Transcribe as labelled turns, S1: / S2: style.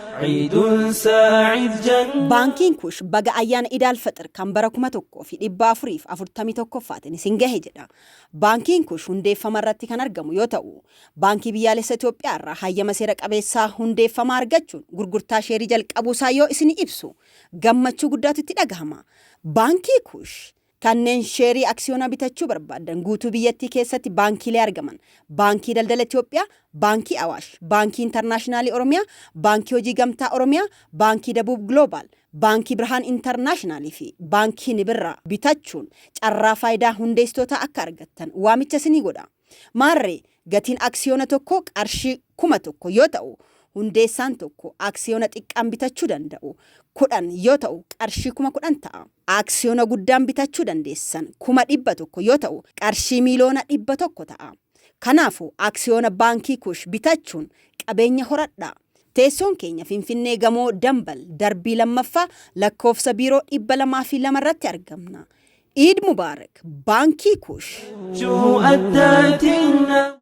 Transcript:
S1: عيد سعيد جن
S2: Baankiin Kuush baga ayyaana Idaal Faxir kan bara 1441ffaatiin isin gahe jedha. Baankiin Kuush hundeeffama irratti kan argamu yoo ta'u, Baankii Biyyaalessa Itoophiyaa irraa hayyama seera qabeessaa hundeeffamaa argachuun gurgurtaa sheerii jalqabuusaa yoo isin ibsu gammachuu guddaatu itti dhagahama. Baankii Kuush Kanneen sheerii aksiyoonaa bitachuu barbaaddan guutuu biyyattii keessatti baankiilee argaman Baankii Daldala Itoophiyaa, Baankii Awaash, Baankii Intarnaashinaalii Oromiyaa, Baankii Hojii Gamtaa Oromiyaa, Baankii Dabuub Gloobaal, Baankii Birhaan Intarnaashinaalii fi Baankii Nibirraa bitachuun carraa faayidaa hundeessitootaa akka argattan waamicha isinii godha. Maarree gatiin aksiyoona tokkoo qarshii 1000 yoo ta'u, hundeessaan tokko aksiyoona xiqqaan bitachuu danda'u 10 yoo ta'u qarshii 10,000 ta'a. Aksiyoona guddaan bitachuu dandeessan 100,000 yoo ta'u qarshii 100,000,000 ta'a. Kanaafuu aksiyoona Baankii Kuush bitachuun qabeenya horadhaa. Teessoon keenya Finfinnee Gamoo Dambal darbii 2ffaa lakkoofsa biiroo 202 irratti argamna. Iid Mubaarak! Baankii Kuush.
S1: أدت النوى.